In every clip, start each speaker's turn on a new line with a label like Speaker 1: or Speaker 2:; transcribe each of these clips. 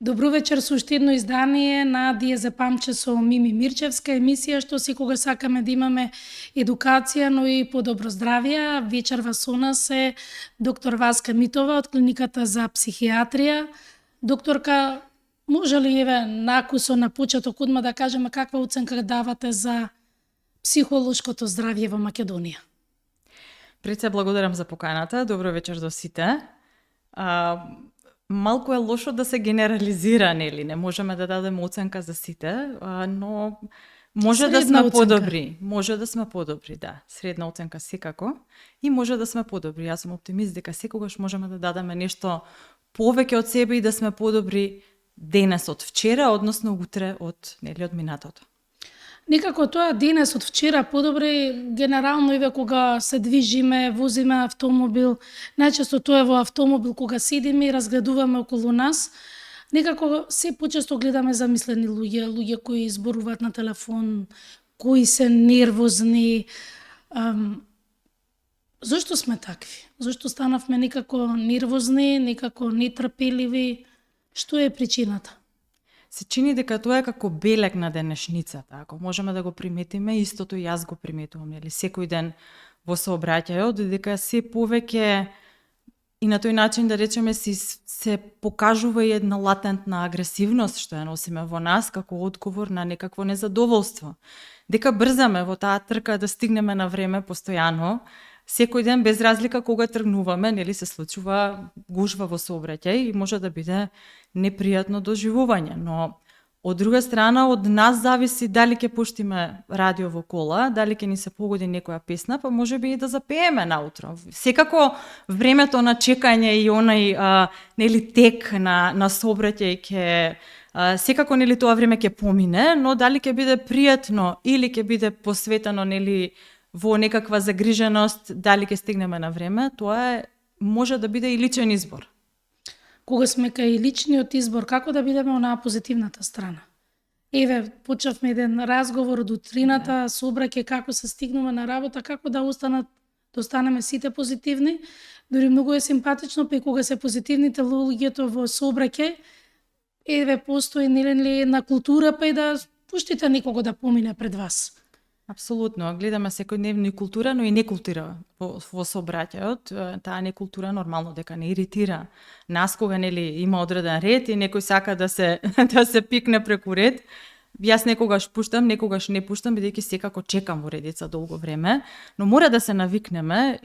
Speaker 1: Добро вечер со уште едно издание на Дие за памче со Мими Мирчевска, емисија што секога сакаме да имаме едукација, но и подобро здравје. Вечерва со нас е доктор Васка Митова од Клиниката за психијатрија. Докторка, може ли накусо на почеток одма да кажеме каква оценка давате за психолошкото здравје во Македонија?
Speaker 2: Пред се благодарам за поканата. Добро вечер до сите. Малку е лошо да се генерализира, нели? Не можеме да дадеме оценка за сите, но може да сме подобри. Може да сме подобри, да. Средна оценка секако. И може да сме подобри. Јас сум оптимист дека секогаш можеме да дадеме нешто повеќе од себе и да сме подобри денес од вчера, односно утре од минатото.
Speaker 1: Некако тоа денес од вчера подобри, генерално еве кога се движиме, возиме автомобил, најчесто тоа е во автомобил кога седиме и разгледуваме околу нас, некако се почесто гледаме замислени луѓе кои зборуваат на телефон, кои се нервозни. Зошто сме такви? Зошто станавме некако нервозни, некако нетрпеливи? Што е причината?
Speaker 2: Се чини дека тоа е како белег на денешницата. Ако можеме да го приметиме, истото и јас го приметувам, нели, секој ден во сообраќајот, дека се повеќе и на тој начин да речеме се покажува и една латентна агресивност што ја носиме во нас како одговор на некакво незадоволство. Дека брзаме во таа трка да стигнеме на време постојано, секој ден без разлика кога тргнуваме, нели се случува гужва во сообраќај и може да биде непријатно доживување, но од друга страна од нас зависи дали ќе пуштиме радио во кола, дали ќе ни се погоди некоја песна, па можеби и да запееме наутро. Секако времето на чекање и онај нели тек на сообраќај ќе секако нели тоа време ќе помине, но дали ќе биде пријатно или ќе биде посветено нели во некаква загриженост, дали ќе стигнеме на време, тоа може да биде и личен избор.
Speaker 1: Кога сме кај личниот избор, како да бидеме онаа позитивната страна? Еве, почнавме еден разговор од утрината, сообраќај како се стигнува на работа, како да останеме сите позитивни. Дори многу е симпатично, па и кога се позитивните луѓето во сообраќај, еве постои нели една култура, па и да пуштите некого да помине пред вас.
Speaker 2: Апсолутно, гледаме секојдневно и култура, но и некултура во сообраќајот. Таа некултура нормално дека не иритира нас кога нели има одреден ред и некој сака да се пикне преку ред. Јас некогаш пуштам, некогаш не пуштам, бидејќи секако чекам во редица долго време, но мора да се навикнеме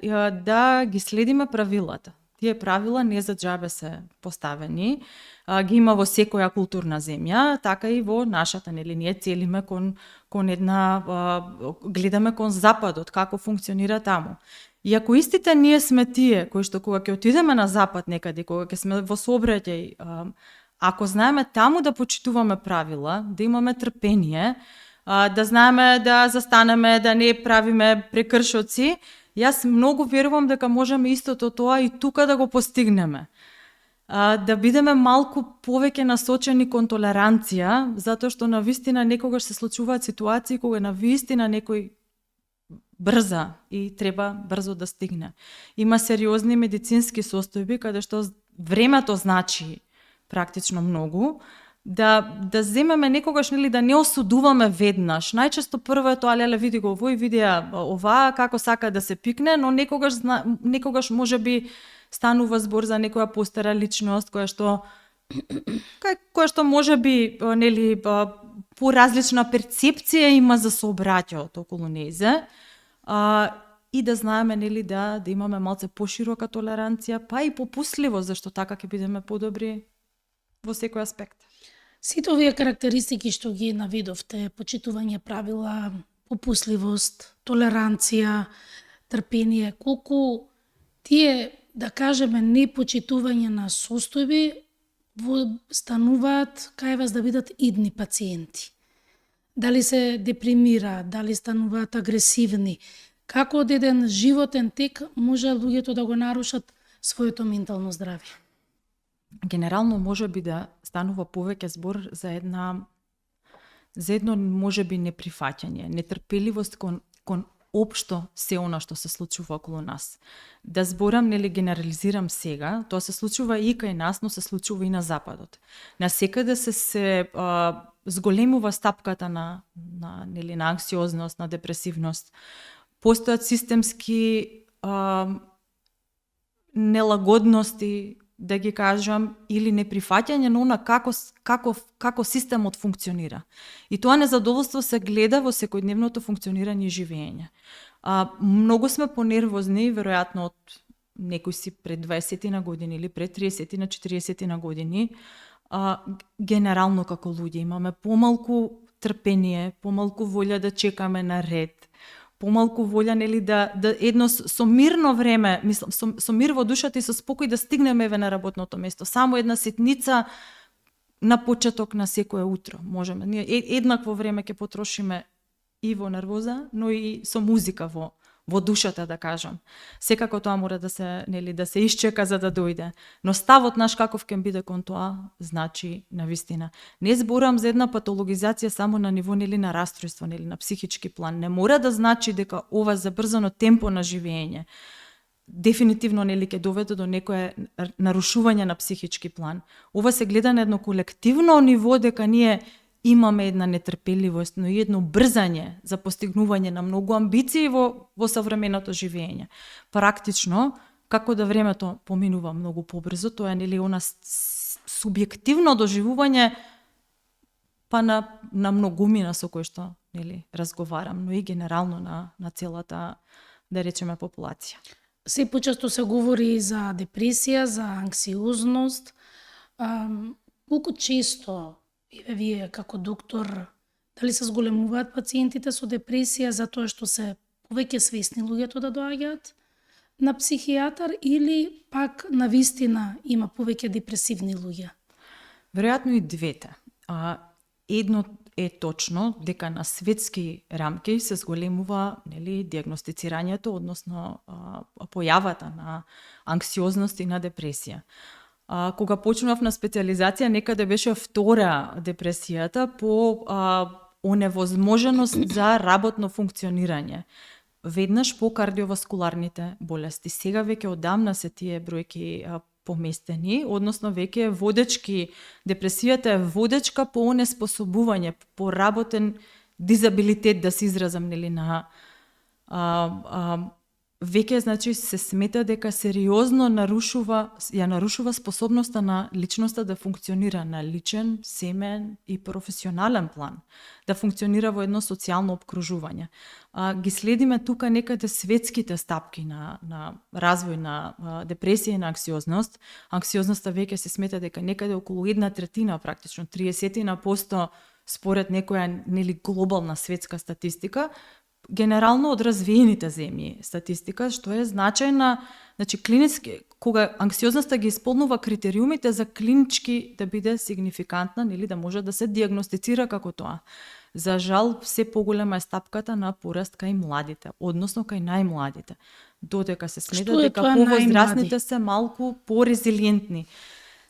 Speaker 2: да ги следиме правилата. Тие правила не за џабе се поставени, ги има во секоја културна земја, така и во нашата, нели, ние целиме кон една, гледаме кон западот, како функционира таму. И ако истите ние сме тие, кои што кога ќе отидеме на запад некаде, кога ќе сме во сообраќај, ако знаеме таму да почитуваме правила, да имаме трпение, да знаеме да застанеме, да не правиме прекршоци, јас многу верувам дека можеме истото тоа и тука да го постигнеме. Да бидеме малку повеќе насочени кон толеранција, затоа што навистина некогаш се случуваат ситуации кога навистина некој брза и треба брзо да стигне. Има сериозни медицински состојби каде што времето значи практично многу, да земеме некогаш нели да не осудуваме веднаш. Најчесто прво е тоа леле види го овој видеа оваа како сака да се пикне, но некогаш можеби станува збор за некоја постара личност која што можеби нели поразлична перцепција има за сообраќајот околу нејзе. И да знаеме нели да имаме малце поширока толеранција, па и попустливост, зашто така ќе бидеме подобри во секој аспект.
Speaker 1: Сите овие карактеристики што ги наведовте, почитување правила, попустливост, толеранција, трпение, колку тие, да кажеме, непочитување на состојби стануваат кај вас да бидат идни пациенти? Дали се депримираат, дали стануваат агресивни? Како од еден животен тек може луѓето да го нарушат своето ментално здравје?
Speaker 2: Генерално може би да станува повеќе збор за едно можеби неприфаќање, нетрпеливост кон општо се она што се случува околу нас. Да зборам, нели генерализирам сега, тоа се случува и кај нас, но се случува и на западот. Насекаде се зголемува стапката на анксиозност, на депресивност. Постојат системски нелагодности, да ги кажам, или неприфаќање на она како системот функционира. И тоа незадоволство се гледа во секојдневното функционирање и живење. Многу сме понервозни, веројатно од некој си пред 20 на години или пред 30 на 40 на години, генерално како луѓе имаме помалку трпение, помалку волја да чекаме на ред, помалку волја, нели, да едно со мирно време, мислам, со мир во душата и со спокој да стигнеме на работното место. Само една ситница на почеток на секое утро можеме. Ние еднакво време ќе потрошиме и во нервоза, но и со музика во душата, да кажам. Секако тоа мора да се, нели, да се исчека за да дојде. Но ставот наш каков ќе биде кон тоа, значи навистина. Не зборам за една патологизација само на ниво, нели, на расстройство, нели, на психички план. Не мора да значи дека ова забрзано темпо на живење дефинитивно, нели, ќе доведе до некое нарушување на психички план. Ова се гледа на едно колективно ниво, дека ние имаме една нетрпеливост, но и едно брзање за постигнување на многу амбиции во современото живење. Практично, како да времето поминува многу побрзо, тоа е, нели, она субјективно доживување па на многумина со кој што, нели, разговарам, но и генерално на целата, да речеме, популација.
Speaker 1: Се почесто се говори за депресија, за анксиозност. Колку често вие како доктор, дали се зголемуваат пациентите со депресија затоа што се повеќе свесни луѓето да доаѓаат на психијатар, или пак навистина има повеќе депресивни луѓе?
Speaker 2: Веројатно и двете. Едно е точно дека на светски рамки се зголемува, нели, дијагностицирањето, односно појавата на анксиозност и на депресија. Кога почнував на специализација, некаде беше втора депресијата по оневозможеност за работно функционирање. Веднаш по кардиоваскуларните болести. Сега веќе одамна се тие бројки поместени, односно веќе е водечки, депресијата е водечка по онеспособување, по работен дизабилитет, да се изразам, нели, на веќе, значи, се смета дека сериозно нарушува способноста на личноста да функционира на личен, семен и професионален план, да функционира во едно социјално обкружување. Ги следиме тука некаде светските стапки на развој на депресија и на анксиозност. Анксиозноста веќе се смета дека некаде околу 1/3, практично 30% според некоја, нели, глобална светска статистика, генерално од развиените земји статистика, што е значајна, значи клинички, кога анксиозноста ги исполнува критериумите за клинички да биде сигнификантна, или да може да се дијагностицира како тоа. За жал, се поголема е стапката на пораст кај младите, односно кај најмладите. Додека се смета дека повозрасните се малку порезилиентни.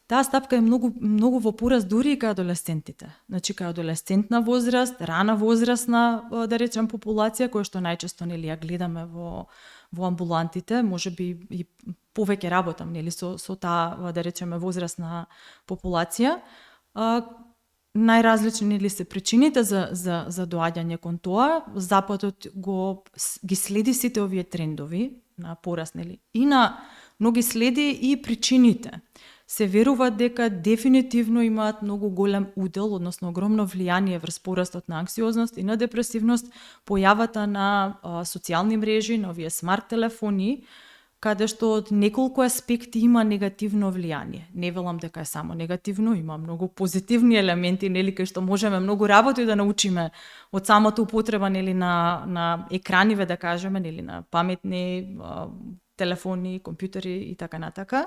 Speaker 2: Таа стапка е многу во пораст дури и кај адолесцентите. Значи, кај адолесцентна возраст, рана возрастна, да речем, популација, која што најчесто, нели, ја гледаме во амбулантите, можеби и повеќе работам, нели, со таа, да речеме, возрастна популација. Најразлични, нели, се причините за доаѓање кон тоа. Западот ги следи сите овие трендови на пораст, нели, но ги следи и причините. Се верува дека дефинитивно имаат многу голем удел, односно огромно влијание врз порастот на анксиозност и на депресивност, појавата на социјални мрежи, на овие смарт телефони, каде што од неколку аспекти има негативно влијание. Не велам дека е само негативно, има многу позитивни елементи, нели, кај што можеме многу работи да научиме од самото употреба, нели, на екраниве, да кажеме, нели, на паметни телефони, компјутери и така натака.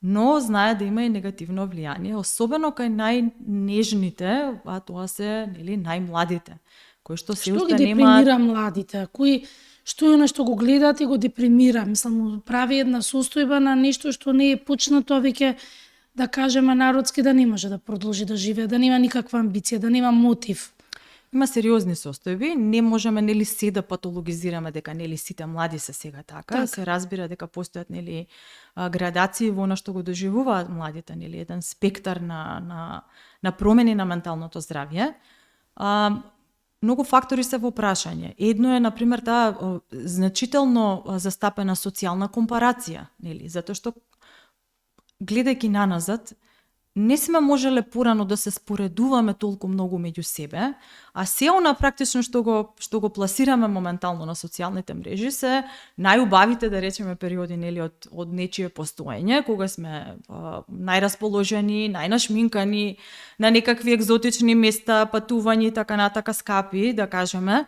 Speaker 2: Но знае да има и негативно влијание, особено кај најнежните, а тоа се, нели, најмладите, кои што се уште
Speaker 1: ги депримира младите? Што е нешто го гледаат и го депримира? Мислам, прави една состојба на нешто што не е почнато, веќе, да кажеме народски, да не може да продолжи да живее, да нема никаква амбиција, да нема мотив.
Speaker 2: има сериозни состојби, не можеме нели се да патологизираме дека нели сите млади се сега така. Се разбира дека постојат нели градации во она што го доживуваат младите, нели еден спектар на промени на менталното здравје. Многу фактори се во прашање. Едно е, например, таа значително застапена социјална компарација, нели? Затоа што, гледајќи наназад, не сме можеле порано да се споредуваме толку многу меѓу себе, а се она практично што го пласираме моментално на социјалните мрежи се најубавите, да речеме, периоди нели од нечие постоење, кога сме најрасположени, најнашминкани, на некакви екзотични места, патувања и така натака скапи, да кажеме.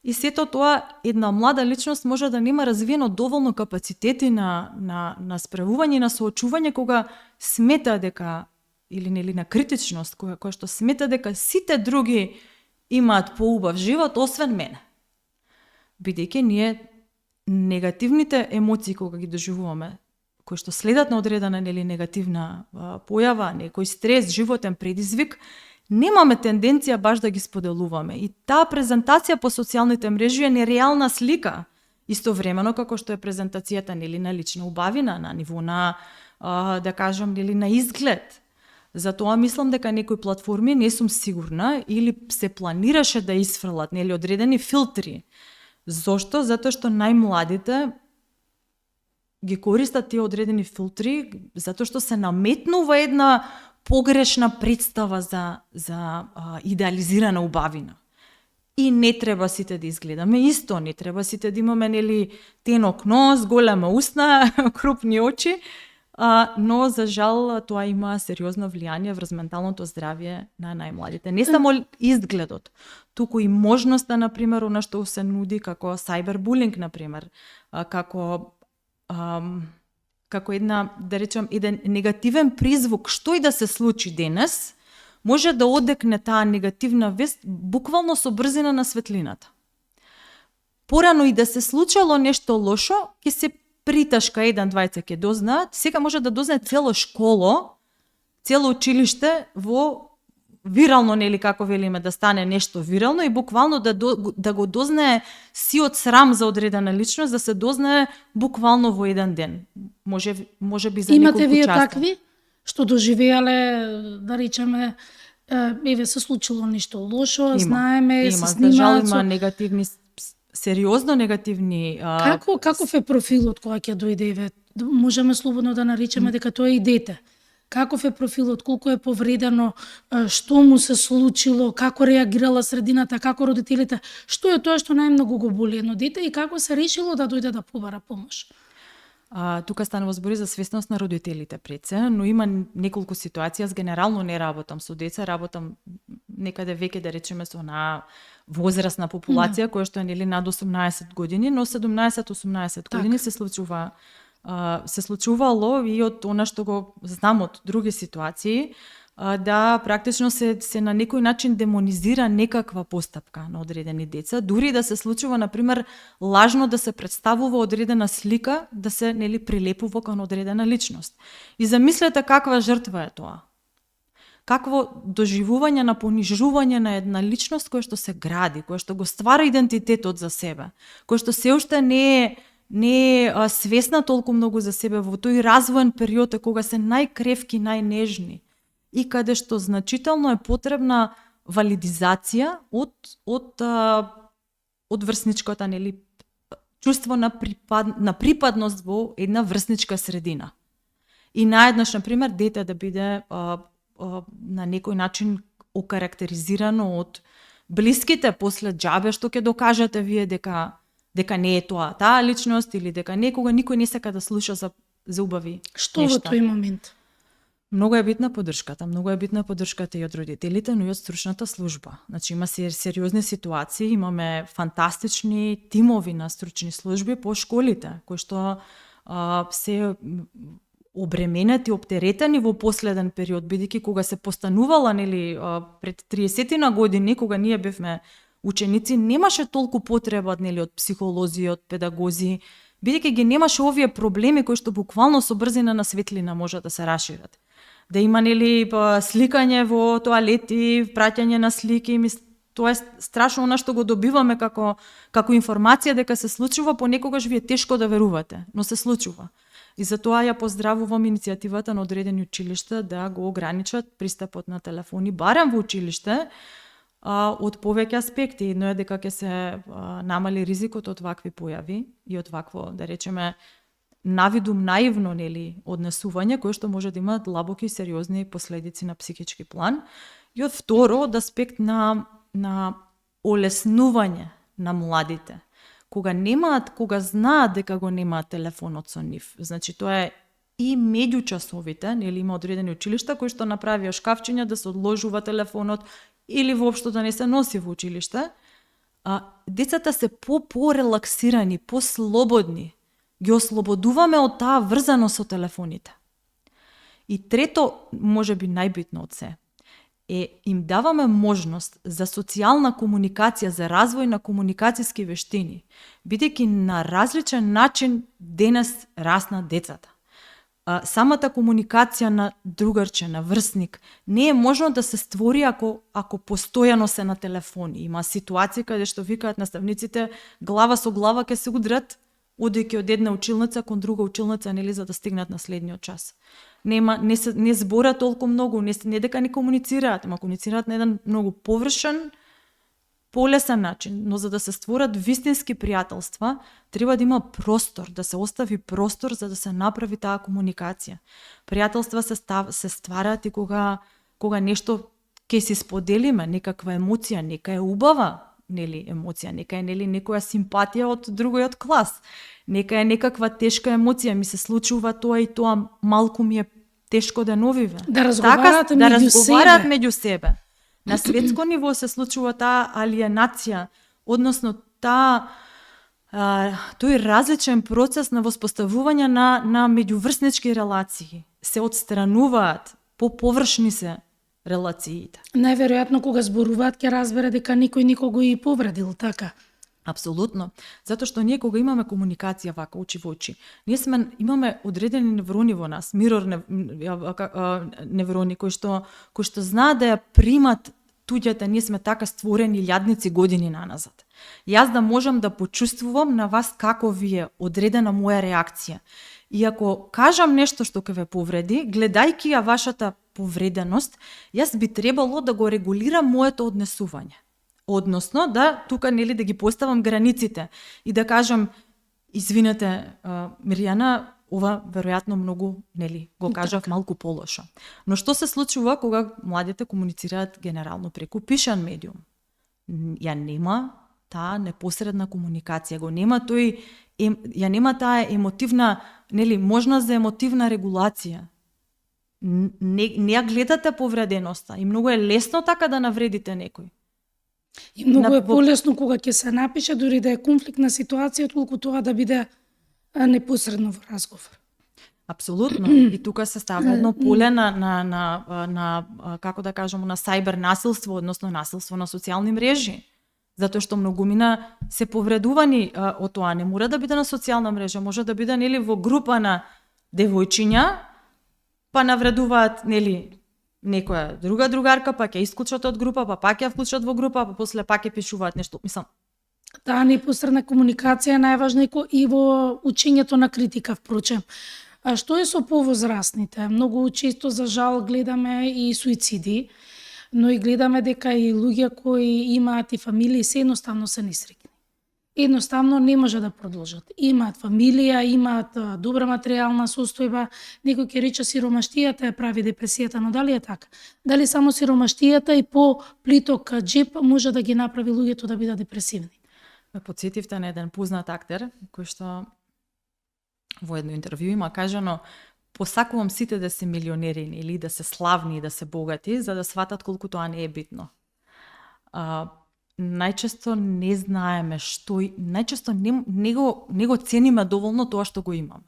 Speaker 2: И сето тоа, една млада личност може да нема развиено доволно капацитети на справување и на соочување кога смета дека или нели на критичност која што смета дека сите други имаат поубав живот освен мене. Бидејќи ние негативните емоции кога ги доживуваме, кои што следат на одредена нели негативна појава, некој стрес, животен предизвик, немаме тенденција баш да ги споделуваме. И таа презентација по социјалните мрежи е нереална слика, истовремено како што е презентацијата нели на лична убавина, на ниво на да кажам нели на изглед. Затоа мислам дека некои платформи, не сум сигурна, или се планираше да исфрлат нели одредени филтри. Зошто? Затоа што најмладите ги користат тие одредени филтри затоа што се наметнува една погрешна представа за идеализирана убавина. И не треба сите да изгледаме исто, не треба сите да имаме нели тенок нос, голема усна, крупни очи, но за жал тоа има сериозно влијание врз менталното здравје на најмладите. Не само изгледот, туку и можноста, например, она што се нуди како сайбербулинг, например, како една, да речем, еден негативен призвук, што и да се случи денес, може да одекне таа негативна вест буквално со брзина на светлината. Порано и да се случило нешто лошо, ќе се приташка 1-2 ќе дознаат, сега може да дознае цело школо, цело училиште во вирално, нели како велиме, да стане нешто вирално и буквално да го дознае сиот срам за одредена личност, да се дознае буквално во еден ден. Може би за неколку часа.
Speaker 1: Имате вие такви што доживеале, да речеме, еве се случило нешто лошо, знаеме, се снимаат.
Speaker 2: За жал има негативни, сериозно негативни.
Speaker 1: Каков е профилот кога ќе дојде, еве, можеме слободно да наречеме дека тоа е и дете. Каков е профилот, колку е повредено, што му се случило, како реагирала средината, како родителите, што е тоа што најмногу го боли едно дете и како се решило да дојде да побара помош?
Speaker 2: Тука станува збори за свесност на родителите пред се, но има неколку ситуации. Аз генерално не работам со деца, работам некаде веќе, да речеме, со на возрастна популација, која што е нели над 18 години, но 17-18 години се случувало и од она што го знам од други ситуации, да практично се на некој начин демонизира некаква постапка на одредени деца, дури да се случува, например, лажно да се представува одредена слика, да се нели прилепува кон одредена личност. И замислете каква жртва е тоа. Какво доживување на понижување на една личност која што се гради, која што го ствара идентитетот за себе, која што се уште не е свесна толку многу за себе во тој развоен период кога се најкревки, најнежни и каде што значително е потребна валидизација од врсничката нели чувство на припадност во една врсничка средина. И наеднаш, например, дете да биде на некој начин окарактеризирано од блиските после џабе што ќе докажете вие дека не е тоа таа личност или дека никој не сака да слуша за убави
Speaker 1: што
Speaker 2: нешта.
Speaker 1: Во тој момент?
Speaker 2: Многу е битна поддршката и од родителите, но и од стручната служба. Значи има сериозни ситуации, имаме фантастични тимови на стручни служби по школите, кои што се обременети, оптеретени во последен период, бидејќи кога се постанувала нели пред 30 години, кога ние бевме ученици, немаше толку потреба нели од психолози, од педагози, бидејќи ги немаше овие проблеми кои што буквално со брзина на светлина може да се рашират. Да има нели сликање во тоалети, праќање на слики, тоа е страшно она што го добиваме како информација дека се случува, понекогаш ви е тешко да верувате, но се случува. И затоа ја поздравувам иницијативата на одредени училишта да го ограничат пристапот на телефони, барем во училиште, од повеќе аспекти. Едно е дека ќе се намали ризикот од вакви појави и од вакво, да речеме, навидум наивно, нели, однесување, кое што може да има длабоки и сериозни последици на психички план. И од второ, од аспект на олеснување на младите. Кога знаат дека го немаат телефонот со нив. Значи, тоа е и меѓу часовите, нели, има одредени училишта кои што направија шкафчиња да се одложува телефонот или воопшто да не се носи во училиште. Децата се по-релаксирани, по-слободни. Ги ослободуваме од таа врзаност со телефоните. И трето, може би најбитно од се, им даваме можност за социјална комуникација, за развој на комуникацијски вештини, бидејќи на различен начин денес раснат децата. Самата комуникација на другарче, на врсник, не е можно да се створи ако постојано се на телефони. Има ситуации каде што викаат наставниците глава со глава ќе се удрат, одејќи од една училница кон друга училница, нели, за да стигнат на следниот час. Не зборат толку многу, не дека не комуницираат, ама комуницираат на еден многу површен, полесен начин, но за да се створат вистински пријателства, треба да има простор, да се остави простор за да се направи таа комуникација. Пријателства се ствараат и кога нешто ќе си споделиме, некаква емоција, нека е убава, нели, емоција, нека е, нели, некоја симпатија од другиот клас, нека е некаква тешка емоција, ми се случува тоа и тоа, малку ми е тешко деновиве.
Speaker 1: Да разговарат
Speaker 2: меѓу себе. На светско ниво се случува таа алиенација, односно тој различен процес на воспоставување на меѓуврснички релации. Се отстрануваат, поповршни се релациите.
Speaker 1: Најверојатно кога зборуваат ќе разбере дека никој никого и повредил, така?
Speaker 2: Апсолутно. Затоа што ние кога имаме комуникација вака очи во очи, ние имаме одредени неврони во нас, неврони кои што знаат да ја примат туѓата, ние сме така створени илјадници години наназад. Јас да можам да почувствувам на вас како ви е одредена моја реакција. И ако кажам нешто што ќе ве повреди, гледајќи ја вашата повреденост, јас би требало да го регулирам моето однесување. Односно, тука, нели, да ги поставам границите и да кажам, извинете, Мирјана, ова веројатно многу, нели, го кажав малку полошо. Но што се случува кога младите комуницираат генерално преку пишан медиум? Ја нема таа непосредна комуникација, ја нема таа емотивна, нели, можност за емотивна регулација. Не ја гледате повреденоста и многу е лесно така да навредите некој.
Speaker 1: И многу е полесно кога ќе се напише, дури да е конфликтна ситуација, отколку тоа да биде непосредно во разговор.
Speaker 2: Апсолутно. И тука се става едно поле на како да кажам, на сајбер насилство, односно насилство на социјални мрежи. Затоа што многумина се повредувани од тоа. Не мора да биде на социјална мрежа, може да биде, нели, во група на девојчиња, па навредуваат, нели, некоја друга другарка, па ќе исклучат од група, па пак ја вклучат во група, па после пак ќе пишуваат нешто. Мислам,
Speaker 1: таа непосредна комуникација е најважна и во учењето на критика, впрочем. А што е со повозрастните? Многу често, за жал, гледаме и суициди, но и гледаме дека и луѓе кои имаат и фамилии се едноставно се несреќни. Едноставно не може да продолжат. Имаат фамилија, имаат добра материјална состојба, некој ќе рече сиромаштијата ја прави депресијата, но дали е така? Дали само сиромаштијата и по плиток джеп може да ги направи луѓето да бидат депресивни?
Speaker 2: Ме потсетивте на еден познат актер, кој што во едно интервју има кажано: посакувам сите да се милионери или да се славни и да се богати, за да сватат колку тоа не е битно. Најчесто не знаеме што, најчесто не го цениме доволно тоа што го имаме.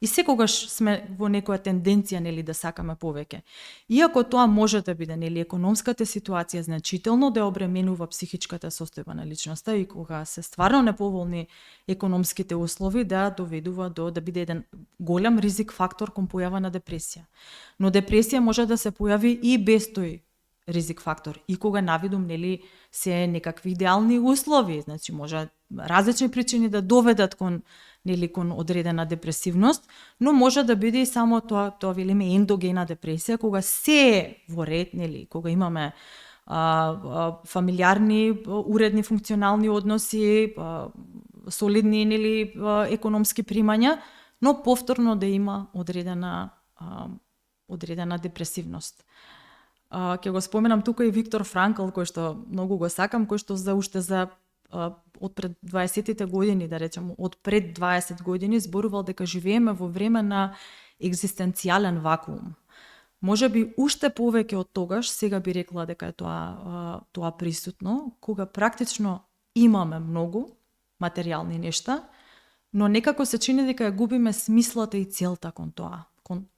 Speaker 2: И секогаш сме во некоја тенденција, нели, да сакаме повеќе. Иако тоа може да биде, нели, економската ситуација значително да обременува психичката состојба на личноста и кога се стварно неповолни економските услови да доведува до да биде еден голем ризик фактор кон појава на депресија. Но депресија може да се појави и без тој ризик фактор. И кога навидум, нели, се некакви идеални услови, значи може различни причини да доведат кон, нели, кон одредена депресивност, но може да биде и само тоа велиме ендогена депресија, кога се во ред, нели, кога имаме фамилиарни, уредни функционални односи, солидни, нели, економски примања, но повторно да има одредена депресивност. Ќе го споменам тука и Виктор Франкл, кој што многу го сакам, кој што од пред 20-тите години, да речем, од пред 20 години зборувал дека живееме во време на екзистенцијален вакуум. Може би уште повеќе од тогаш, сега би рекла дека е тоа присутно, кога практично имаме многу материјални нешта, но некако се чини дека ја губиме смислата и целта кон тоа,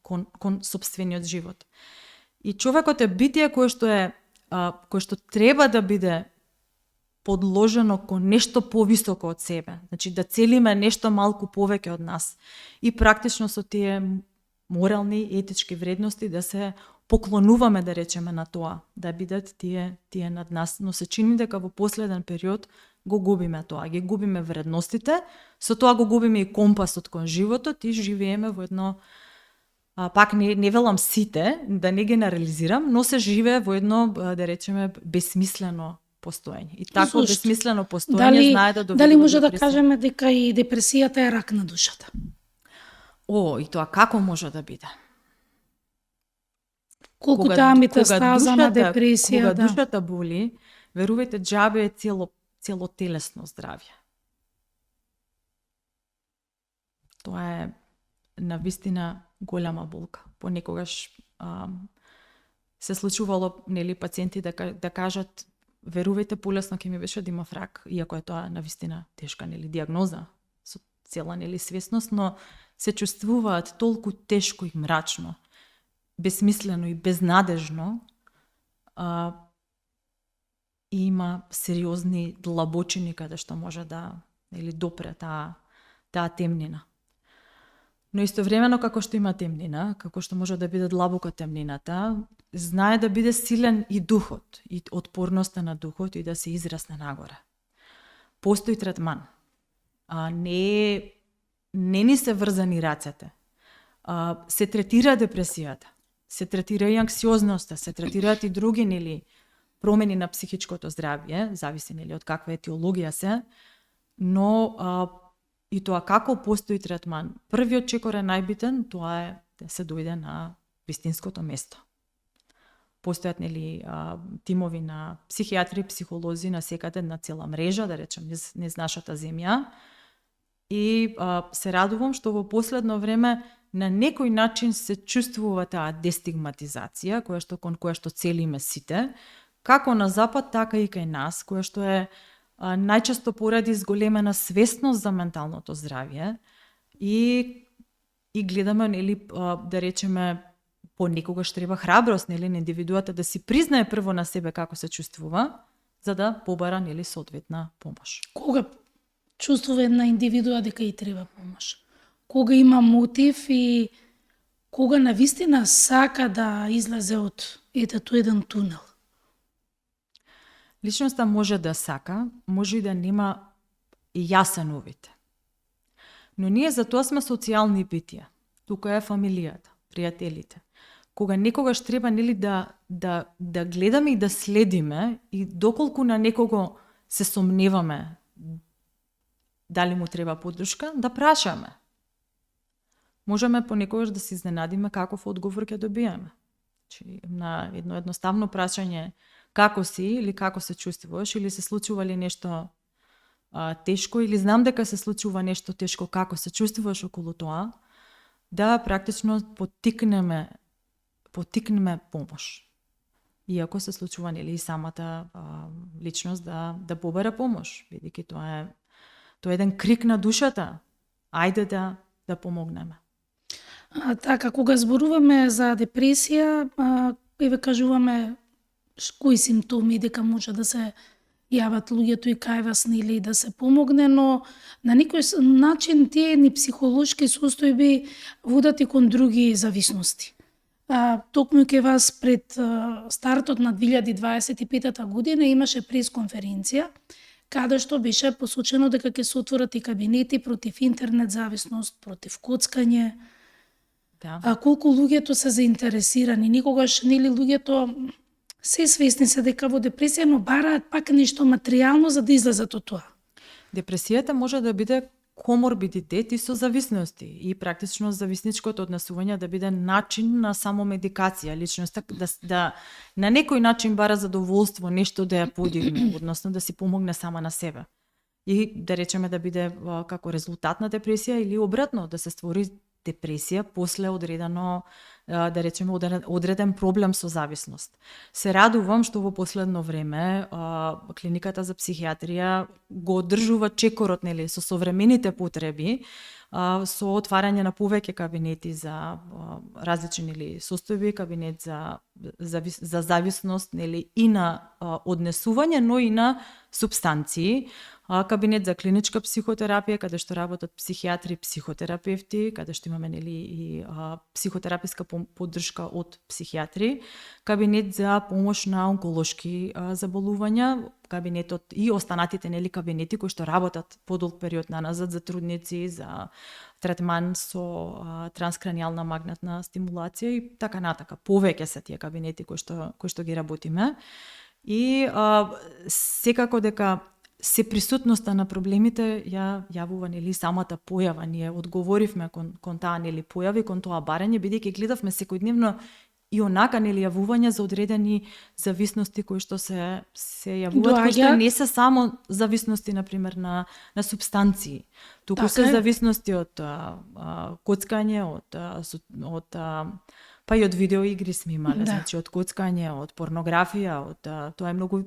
Speaker 2: кон сопствениот живот. И човекот е битие кое што треба да биде подложено кон нешто повисоко од себе. Значи да целиме нешто малку повеќе од нас. И практично со тие морални, етички вредности да се поклонуваме, да речеме, на тоа, да бидат тие над нас, но се чини дека во последен период го губиме тоа, ги губиме вредностите, со тоа го губиме и компасот кон животот и живееме во едно, пак не велам сите, да не генерализирам, но се живее во едно, да речеме, бесмислено постоење. И такво бесмислено постоење знае да доведе.
Speaker 1: Дали може да кажеме дека и депресијата е рак на душата?
Speaker 2: И тоа како може да биде?
Speaker 1: Колку таа метастаза на депресија,
Speaker 2: кога душата боли, верувајте, џабе е целотелесно здравје. Тоа е навистина голема болка. Понекогаш се случувало, нели, пациенти да кажат, верувајте, полесно ќе ми беше да имав рак, иако е тоа навистина тешка, нели, диагноза со цела, нели, свесност, но се чувствуваат толку тешко и мрачно, бесмислено и безнадежно, и има сериозни длабочини каде што може да, или допре таа темнина. Но истовремено како што има темнина, како што може да биде длабока темнината, знае да биде силен и духот, и отпорноста на духот и да се израсне нагоре. Постои третман. Не ни се врзани рацете. Се третира депресијата, се третира и анксиозноста, се третираат и други, нели, промени на психичкото здравје, зависи, нели, од каква етиологија се, но и тоа како постои третман. Првиот чекор е најбитен, тоа е да се дојде на вистинското место. Постојат, нели, тимови на психијатри, психолози на секаде, на цела мрежа, да речем, низ нашата земја. И се радувам што во последно време на некој начин се чувствува таа дестигматизација, кон која што целиме сите, како на Запад, така и кај нас, која што е најчесто поради зголемена свесност за менталното здравје и гледаме, нели, да речеме, понекогаш треба храброст, нели, на индивидуата да си признае прво на себе како се чувствува, за да побара, нели, соодветна помош.
Speaker 1: Кога чувствува една индивидуа дека и треба помош? Кога има мотив и кога навистина сака да излезе од еден тунел?
Speaker 2: Личноста може да сака, може и да нема и јасен увид. Но ние за тоа сме социјални битија. Тука е фамилијата, пријателите. Кога некогаш треба, нели, да гледаме и да следиме и доколку на некого се сомневаме дали му треба поддршка, да прашаме. Можеме понекогаш да се изненадиме каков одговор ќе добиеме. Значи, на едно едноставно прашање како си или како се чувствуваш или се случува ли нешто тешко или знам дека се случува нешто тешко, како се чувствуваш околу тоа, да практично поттикнеме помош. Иако се случува, нели, и самата личност да побара помош, бидејќи тоа е еден крик на душата. Ајде да помогнеме.
Speaker 1: Така, кога зборуваме за депресија, ве кажуваме кои симптоми дека може да се јават луѓето и кај вас, или да се помогне, но на некој начин тие ни психолошки состојби водат и кон други зависности. Токму ке вас пред стартот на 2025 година имаше пресконференција каде што беше посочено дека ќе се отворат и кабинети против интернет зависност, против коцкање.
Speaker 2: Да.
Speaker 1: Колку луѓето се заинтересирани, никогаш нели луѓето се свесни се дека во депресија, но бараат пак нешто материјално за да излезат од тоа.
Speaker 2: Депресијата може да биде коморбидитет и со зависности и практично зависничкото однесување да биде начин на самомедикација, личноста да на некој начин бара задоволство, нешто да ја подигне, односно да си помогне сама на себе. И да речеме да биде како резултат на депресија или обратно, да се створи депресија после одредено, да речеме, одреден проблем со зависност. Се радувам што во последно време клиниката за психијатрија го одржува чекорот, нели, со современите потреби, со отварање на повеќе кабинети за различни или состојби, кабинет за зависност, нели, и на однесување, но и на супстанции, кабинет за клиничка психотерапија, каде што работат психијатри, психотерапевти, каде што имаме, нели, и психотераписка поддршка од психијатри, кабинет за помош на онколошки заболувања, кабинетот и останатите, нели, кабинети кои што работат подолг период наназад за трудници, за третман со транскранијална магнетна стимулација и така натака. Повеќе се тие кабинети кои што ги работиме. И секако дека се присутноста на проблемите ја јавува, нели, самата појава. Ние одговоривме кон таа, нели, појави, кон тоа барање, бидејќи гледавме секојдневно и онака, нели, јавувања за одредени зависности кои што се јавуваат, кои што не се само зависности, например, на супстанции. Туку се зависности од коцкање, од па и од видеоигри сме имале, значи од коцкање, од порнографија, тоа е многу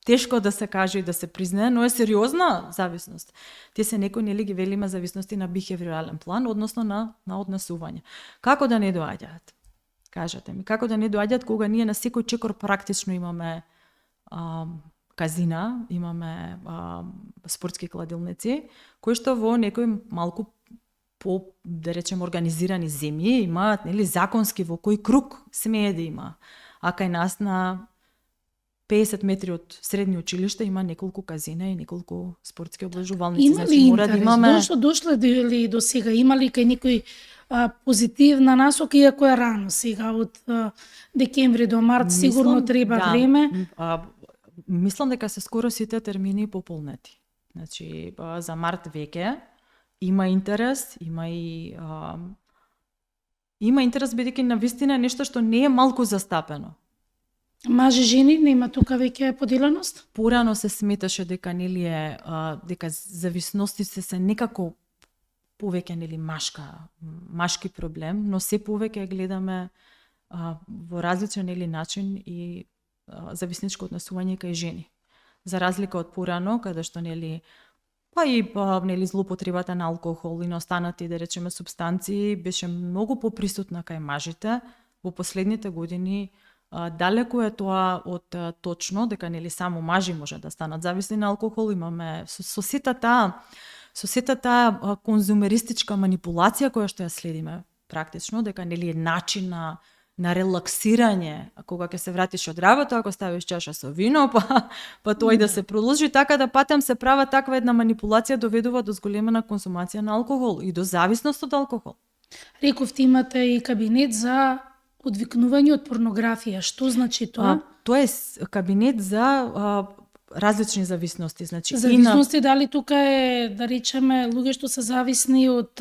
Speaker 2: тешко да се каже и да се признае, но е сериозна зависност. Тие се некои, нели, ги велиме зависности на бихевиорален план, односно на однесување. Како да не доаѓаат? Кажете ми, како да не доаѓаат кога ние на секој чекор практично имаме казина, имаме спортски кладилници, кои што во некои малку по, да речем, организирани земји имаат, нели, законски во кој круг смее да има. А кај нас на 50 метри од средни училишта има неколку казина и неколку спортски облажувалници.
Speaker 1: Има ли интерес? Дошле ли до сега? Има ли кај некој позитивна насока, иако е рано сега, од декември до март, сигурно треба време?
Speaker 2: Мислам дека се скоро сите термини пополнети. Значи, за март веќе има интерес, има интерес, бидејќи навистина е нешто што не е малку застапено.
Speaker 1: Мажи, жени, нема тука веќе поделеност?
Speaker 2: Порано се сметаше дека, нели, дека зависностите се некако повеќе, нели, машки проблем, но се повеќе гледаме во различен, нели, начин и зависничко однесување кај жени. За разлика од порано, каде што, нели, па и нели, злоупотребата на алкохол и на останати, да речеме, супстанции беше многу поприсутна кај мажите. Во последните години далеко е тоа од точно дека, нели, само мажи може да станат зависни на алкохол. Имаме со сета таа конзумеристичка манипулација која што ја следиме практично, дека, нели, е начин на релаксирање, кога ќе се вратиш од работа, ако ставиш чаша со вино, па тој да се продолжи, така да патем се права таква една манипулација доведува до зголемена консумација на алкохол и до зависност од алкохол.
Speaker 1: Рековте имате и кабинет за одвикнување од порнографија. Што значи тоа?
Speaker 2: Тоа е кабинет за различни зависности, значи
Speaker 1: зависности, дали тука е, да речеме, луѓе што се зависни од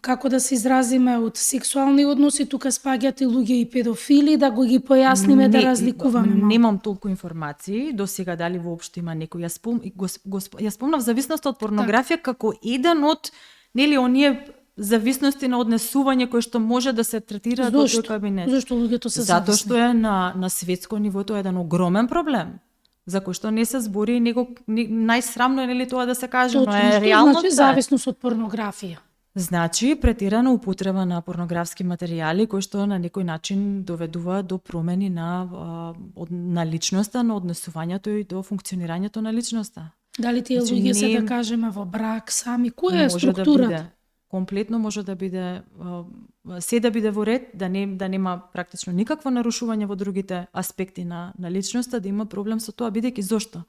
Speaker 1: како да се изразиме, од сексуални односи, тука спаѓаат и луѓе и педофили, да го ги појасниме, да разликуваме малку.
Speaker 2: Немам толку информации, до сега дали воопшто има некој. Ја спомнав зависност од порнографија како еден од, нели, оние зависности на однесување кои што може да се третира во тој кабинет.
Speaker 1: Зошто луѓето се зависни?
Speaker 2: Затоа што е на светско ниво тоа е еден огромен проблем, за кој што не се збори, најсрамно е, нели, тоа да се каже, но е реално.
Speaker 1: Значи зависност од порнографија?
Speaker 2: Значи претирана употреба на порнографски материјали кои што на некој начин доведува до промени на личноста, на однесувањето и до функционирањето на личноста.
Speaker 1: Дали тие луѓе се, да кажеме, во брак сами? Која е структурата?
Speaker 2: комплетно може да биде се да биде во ред, да нема практично никакво нарушување во другите аспекти на личноста, да има проблем со тоа, бидејќи зошто?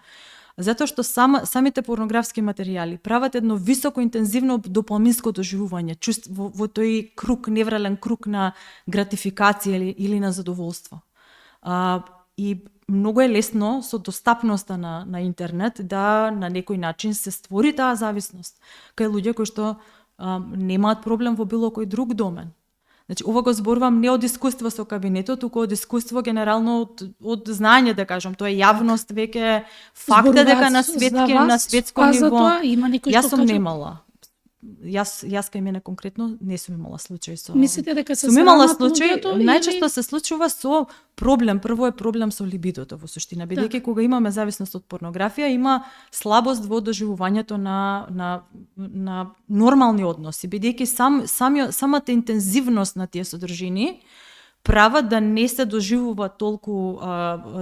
Speaker 2: Затоа што самите порнографски материјали прават едно високо интензивно допаминско доживување, во тој круг, неврален круг на гратификација или на задоволство. И многу е лесно со достапноста на интернет да на некој начин се створи таа зависност кај луѓе кои што немаат проблем во било кој друг домен. Значи, ова го зборувам не од искуство со кабинетот, туку од искуство генерално од знаење, да кажам. Тоа е јавност, веќе факт е дека на светско ниво.
Speaker 1: Затоа има некој што
Speaker 2: јас сум немала. Јас кај мене конкретно не сум имала случај со.
Speaker 1: Мислите дека се
Speaker 2: сум имала
Speaker 1: случај,
Speaker 2: најчесто се случува со проблем. Прво е проблем со либидото во суштина, бидејќи кога имаме зависност од порнографија, има слабост во доживувањето на нормални односи, бидејќи самата интензивност на тие содржини прават да не се доживува толку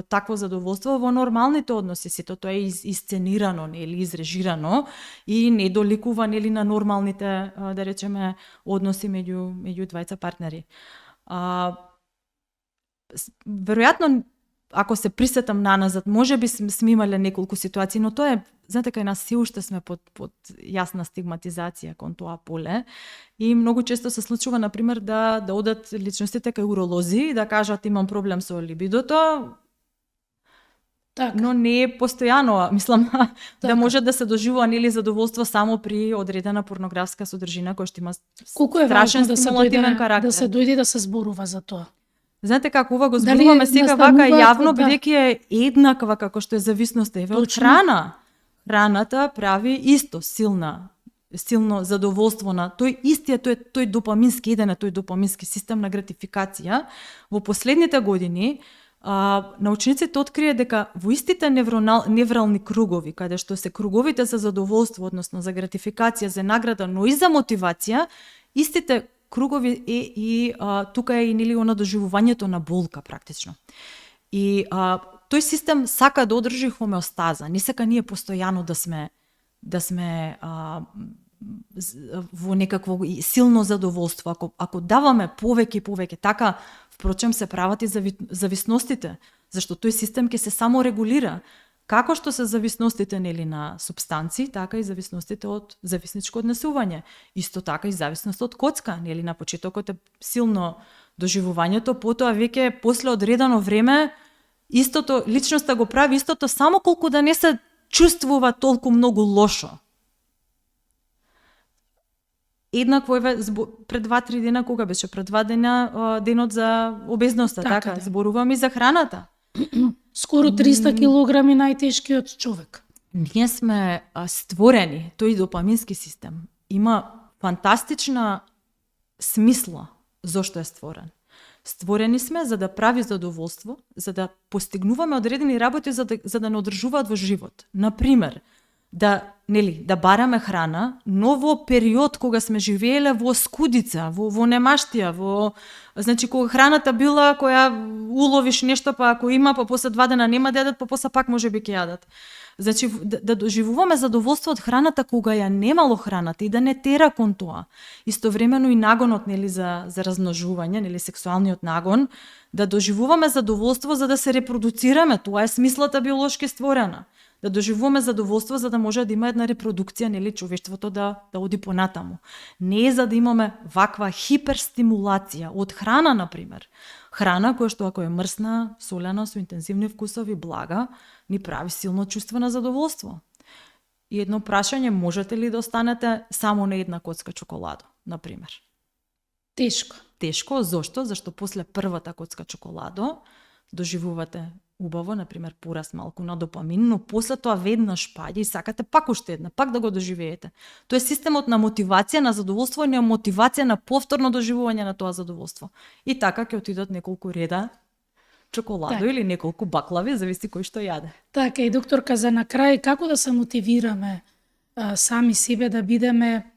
Speaker 2: такво задоволство во нормалните односи. Сето тоа е исценирано, нели, изрежирано и не доликува, нели, на нормалните, да речеме, односи меѓу двајца партнери. Веројатно, ако се присетам наназад, можеби сме имале неколку ситуации, но тоа е, знаете, кај нас се уште сме под јасна стигматизација кон тоа поле и многу често се случува, например, да одат личностите кај уролози и да кажат имам проблем со либидото, но не е постојано, мислам, да може да се доживува, нели, задоволство само при одредена порнографска содржина која што има страшен стимулативен карактер.
Speaker 1: Да се дојде да се зборува за тоа.
Speaker 2: Знаете како ова го зборуваме сега вака јавно, бидејќи е еднаква како што е зависноста. Еве од храна. Храната прави исто силно задоволство на тој допамински тој допамински систем на гратификација. Во последните години научниците открија дека во истите неврални кругови, каде што се круговите за задоволство, односно за гратификација, за награда, но и за мотивација, истите кругови и тука е и нели она доживувањето на болка практично. И тој систем сака да одржи хомеостаза, не сака ние постојано да сме во некакво силно задоволство. Ако даваме повеќе, така впрочем се прават и зависностите, зашто тој систем ќе се саморегулира. Како што се зависностите, нели, на супстанци, така и зависностите од зависничко однесување. Исто така и зависност од коцка, нели, на почетокот е силно доживувањето, потоа веќе после одредено време истото личноста го прави истото само колку да не се чувствува толку многу лошо. Еднакво е пред 2-3 дена, кога беше пред 2 дена денот за обезноста, така да. Зборувам и за храната.
Speaker 1: Скоро 300 килограми најтешкиот човек.
Speaker 2: Ние сме створени, тој допамински систем има фантастична смисла зошто е створен. Створени сме за да прави задоволство, за да постигнуваме одредени работи за да не одржуваат во живот. Например, да бараме храна, но во период кога сме живееле во скудица, во немаштија, значи кога храната била која уловиш нешто, па ако има, па после 2 дена нема да јадат, па после пак можеби ќе јадат. Значи да доживуваме задоволство од храната кога ја немало храната и да не тера кон тоа. Истовремено и нагонот, нели, за размножување, нели, сексуалниот нагон, да доживуваме задоволство за да се репродуцираме, тоа е смислата биолошки створена. Да доживуваме задоволство за да може да има една репродукција, нели, човештвото да оди понатаму. Не е за да имаме ваква хиперстимулација од храна, например. Храна која што ако е мрсна, солена, со интензивни вкусови, блага, ни прави силно чувство на задоволство. И едно прашање, можете ли да останете само на една коцка чоколадо, например?
Speaker 1: Тешко.
Speaker 2: Тешко, зошто? Зашто после првата коцка чоколадо доживувате убаво, например, пораст малку на допамин, но после тоа веднаш паѓа и сакате пак уште една, пак да го доживеете. Тоа е системот на мотивација на задоволство и на мотивација на повторно доживување на тоа задоволство. И така ќе отидат неколку реда чоколадо или неколку баклави, зависи кој што јаде.
Speaker 1: Така, и докторка, за на крај, како да се мотивираме сами себе да бидеме,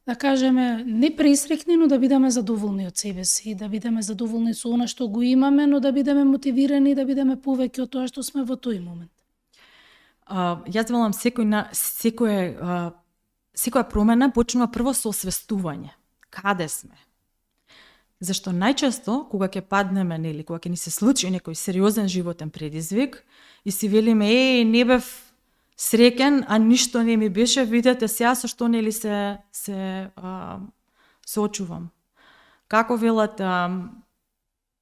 Speaker 1: да кажеме, не преисрекни, но да бидеме задоволни од себе си, да бидеме задоволни со она што го имаме, но да бидеме мотивирани, да бидеме повеќе од тоа што сме во тој момент.
Speaker 2: Јас велам секој секоја промена почнува прво со освестување. Каде сме? Зашто најчесто, кога ќе паднеме, нели, кога ќе ни се случи некој сериозен животен предизвик и си велиме, не бев среќен, а ништо не ми беше, видете сега со што нели се очувам. Како велат,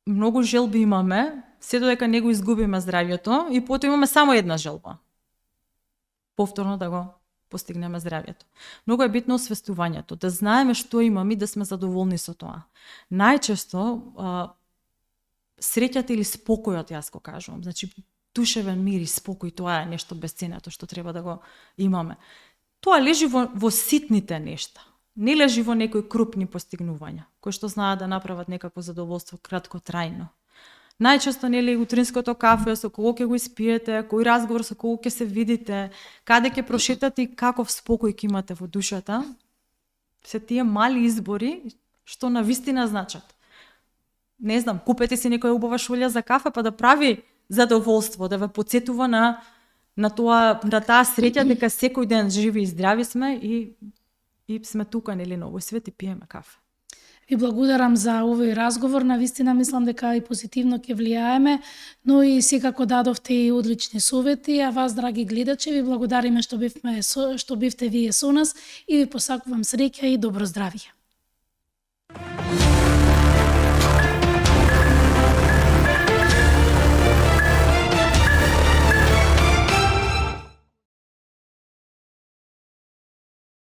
Speaker 2: многу желби имаме, се додека не го изгубиме здравјето и потоа имаме само една желба. Повторно да го постигнеме здравјето. Многу е битно освестувањето, да знаеме што имаме и да сме задоволни со тоа. Најчесто среќата или спокојот, јас го кажувам, значи душевен мир и спокој, тоа е нешто бесценето што треба да го имаме. Тоа лежи во ситните нешта. Не лежи во некои крупни постигнувања, кои што знаат да направат некакво задоволство краткотрајно. Најчесто, нели, утринското кафе, со кого ќе го испиете, кој разговор со кого ќе се видите, каде ќе прошетате и каков спокој ќе имате во душата, се тие мали избори што навистина значат. Не знам, купете си некоја убава шолја за кафе, па да прави задоволство, да ве потсетува на таа среќа дека секој ден живи и здрави сме и сме тука, нели, на овој свет и пиеме кафе.
Speaker 1: Ви благодарам за овој разговор, навистина мислам дека и позитивно ќе влијаеме, но и секако дадовте и одлични совети, а вас, драги гледачи, ви благодариме што бивте вие со нас и ви посакувам среќа и добро здравје.